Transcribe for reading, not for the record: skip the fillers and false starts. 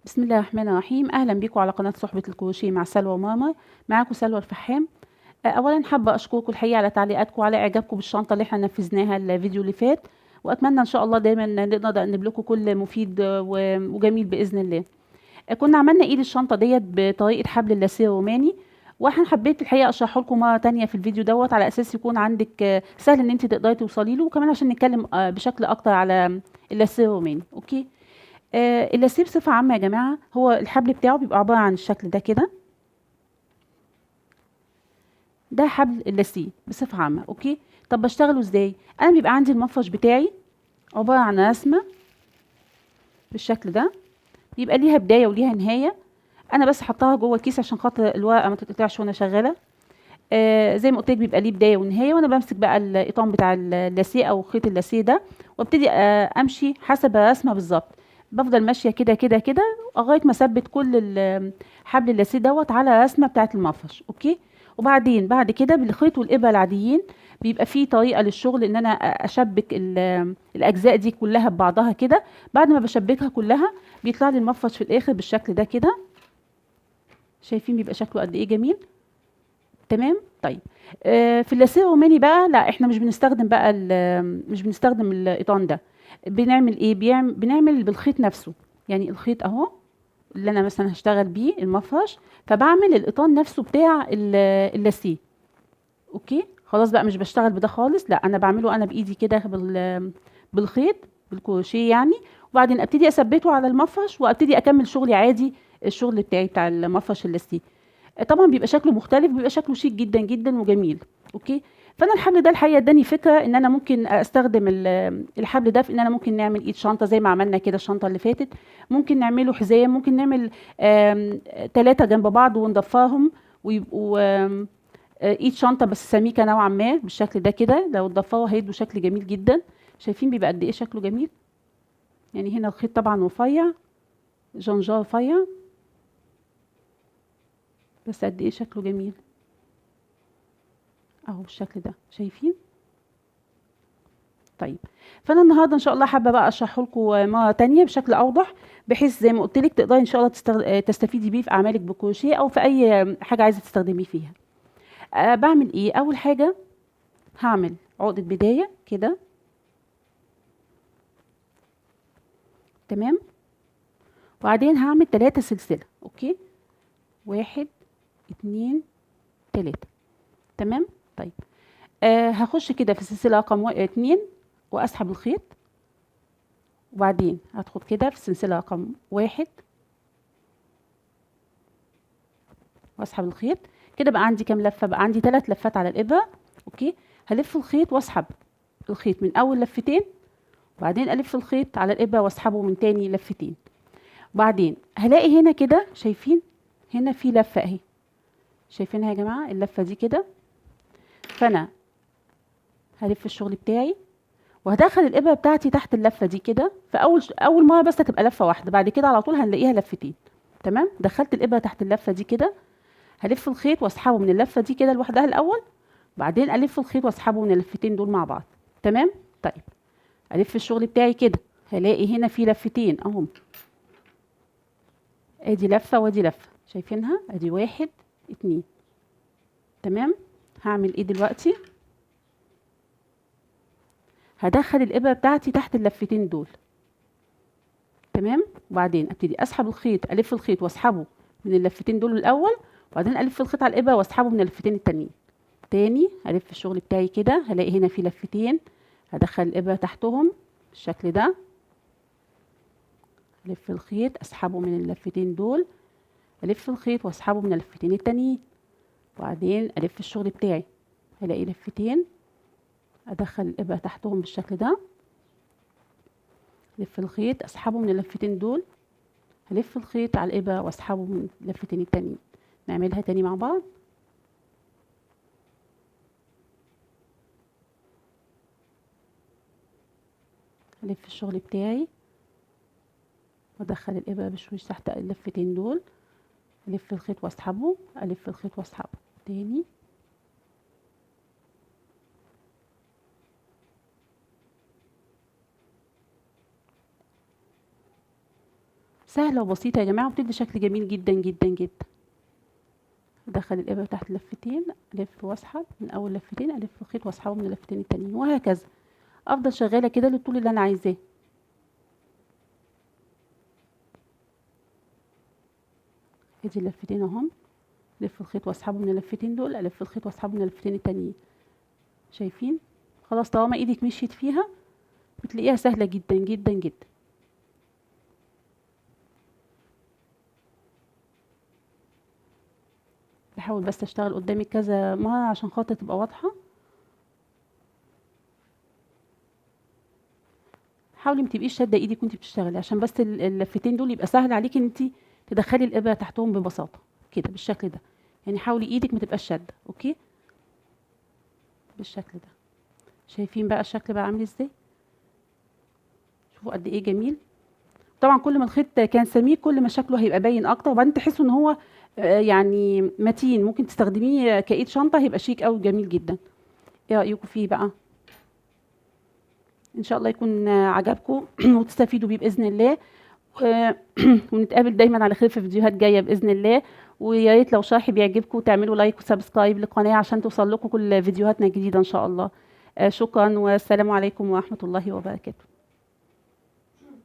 بسم الله الرحمن الرحيم. اهلا بيكم على قناة صحبه الكروشيه مع سلوى وماما. معاكم سلوى الفحام. اولا حابة اشكركم الحقيقة على تعليقاتكم وعلى اعجابكم بالشنطه اللي احنا نفذناها الفيديو اللي فات، واتمنى ان شاء الله دايما نقدر نقدم لكم كل مفيد وجميل باذن الله. كنا عملنا ايد الشنطة ديت بطريقة حبل اللاسيه الروماني، واحنا حبيت الحقيقة اشرحه لكم مرة تانية في الفيديو دوت على اساس يكون عندك سهل ان انت تقدري توصلي له، وكمان عشان نتكلم بشكل اكتر على اللاسيه الروماني. okay، اللاسيه بصفة عامة يا جماعة هو الحبل بتاعه بيبقى عبارة عن الشكل ده كده، ده حبل اللاسيه بصفة عامة. okay، طب بشتغله ازاي؟ انا بيبقى عندي المفرش بتاعي عبارة عن رسمه بالشكل ده، بيبقى ليها بداية وليها نهاية. انا بس حطاها جوه الكيس عشان خاطر الورقة ما تتقطعش وانا شغالة. زي ما قلت لك بيبقى ليه بداية ونهاية، وانا بمسك بقى القطان بتاع اللاسيه او خيط اللاسيه ده وابتدي امشي حسب الرسمة بالظبط. بفضل ماشية كده كده كده لغاية ما اثبت كل حبل اللاسيه دوت على الرسمة بتاعه المفرش. okay، وبعدين بعد كده بالخيط والابره العاديين بيبقى فيه طريقه للشغل ان انا اشبك الاجزاء دي كلها ببعضها كده. بعد ما بشبكها كلها بيطلع لي المفرش في الاخر بالشكل ده كده، شايفين بيبقى شكله قد ايه جميل. تمام. طيب في اللاسيه الروماني بقى لا، احنا مش بنستخدم بقى مش بنستخدم القيطان ده. بنعمل ايه؟ بنعمل بالخيط نفسه، يعني الخيط اهو اللي انا مثلا هشتغل بيه المفرش، فبعمل القيطان نفسه بتاع اللاسيه. okay، خلاص بقى مش بشتغل بده خالص، لا انا بعمله انا بايدي كده بالخيط بالكروشيه يعني، وبعدين ابتدي اثبته على المفرش وابتدي اكمل شغلي عادي، الشغل بتاعي بتاع المفرش اللاسيه. طبعا بيبقى شكله مختلف، بيبقى شكله شيك جدا جدا وجميل. okay، فانا الحبل ده الحقيقة اداني فكرة ان انا ممكن استخدم الحبل ده في ان انا ممكن نعمل ايد شنطه زي ما عملنا كده الشنطة اللي فاتت، ممكن نعمله حزام، ممكن نعمل 3 جنب بعض ونضفرهم ويبقوا ايد شنطه بس سميكة نوعا ما بالشكل ده كده. لو اتضفروا هيدوا شكل جميل جدا. شايفين بيبقى قد ايه شكله جميل؟ يعني هنا الخيط طبعا رفيع، جنجار رفيع، بس قد ايه شكله جميل اهو بالشكل ده، شايفين؟ طيب فانا النهارده ان شاء الله حابة بقى اشرحه لكم مرة تانية بشكل اوضح، بحيث زي ما قلت لك تقدري ان شاء الله تستفيدي بيه في اعمالك بالكروشيه او في اي حاجة عايزه تستخدميه فيها. بعمل ايه؟ اول حاجة هعمل عقده بداية كده، تمام، وبعدين هعمل 3 سلسلة. okay، 1 2 3، تمام. طيب هخش كده في السلسلة رقم 2 واسحب الخيط، وبعدين هدخل كده في السلسلة رقم 1 واسحب الخيط. كده بقى عندي كام لفه؟ بقى عندي 3 لفات على الابره. okay، هلف الخيط واسحب الخيط من اول لفتين، وبعدين الف الخيط على الابره واسحبه من تاني لفتين. وبعدين هلاقي هنا كده، شايفين هنا في لفه اهي، شايفينها يا جماعة اللفة دي كده؟ فانا هلف الشغل بتاعي وهدخل الابره بتاعتي تحت اللفة دي كده. فاول اول مرة بس هتبقى لفه واحدة، بعد كده على طول هنلاقيها لفتين. تمام، دخلت الابره تحت اللفة دي كده، هلف الخيط واسحبه من اللفة دي كده لوحدها الاول، بعدين الف الخيط واسحبه من اللفتين دول مع بعض. تمام. طيب الف الشغل بتاعي كده، هلاقي هنا في لفتين اهم، ادي لفه وادي لفه، شايفينها؟ ادي 1 2. تمام. هعمل ايه دلوقتي؟ هدخل الابره بتاعتي تحت اللفتين دول. تمام، وبعدين ابتدي اسحب الخيط، الف الخيط واسحبه من اللفتين دول الاول، وبعدين الف الخيط على الابره واسحبه من اللفتين التانيين. تاني الف الشغل بتاعي كده، هلاقي هنا في لفتين، هدخل الابره تحتهم بالشكل ده، الف الخيط اسحبه من اللفتين دول، الف الخيط واسحبه من اللفتين التانيين، وبعدين الف الشغل بتاعي، هلاقي لفتين، ادخل الابره تحتهم بالشكل ده، الف الخيط اسحبه من اللفتين دول، هلف الخيط على الابره واسحبه من اللفتين التانيين. نعملها تاني مع بعض. الف الشغل بتاعي وادخل الابره بشويش تحت اللفتين دول، الف الخيط واسحبه، الف الخيط واسحبه تاني. سهلة وبسيطة يا جماعة، وبتدي شكل جميل جدا جدا جدا. ادخل الابره تحت لفتين، الف واسحب من اول لفتين، الف الخيط واسحبه من اللفتين التانيين، وهكذا. افضل شغالة كده للطول اللي انا عايزاه. ادي اللفتين اهم، الف الخيط واسحبه من اللفتين دول، الف الخيط واسحبه من اللفتين التانيين. شايفين؟ خلاص طالما ايدك مشيت فيها بتلاقيها سهلة جدا جدا جدا. بحاول بس اشتغل قدامي كذا مرة عشان خاطر تبقى واضحة. حاولي ما تبقيش شاده ايدك وانت بتشتغلي، عشان بس اللفتين دول يبقى سهل عليكي ان انت تدخلي الابره تحتهم ببساطة كده بالشكل ده. يعني حاولي ايدك ما تبقاش شاده. okay بالشكل ده. شايفين بقى الشكل بقى عامل ازاي؟ شوفوا قد ايه جميل. طبعا كل ما الخيط كان سميك كل ما شكله هيبقى باين اكتر، وبعدين تحسوا ان هو يعني متين، ممكن تستخدميه كايد شنطه، هيبقى شيك قوي جميل جدا. ايه رايكم فيه بقى؟ ان شاء الله يكون عجبكم وتستفيدوا بيه باذن الله، ونتقابل دايما على خير في فيديوهات جاية باذن الله. ويا ريت لو شرحي بيعجبكم تعملوا like و subscribe للقناة عشان توصل لكم كل فيديوهاتنا الجديدة ان شاء الله. شكرا والسلام عليكم ورحمة الله وبركاته.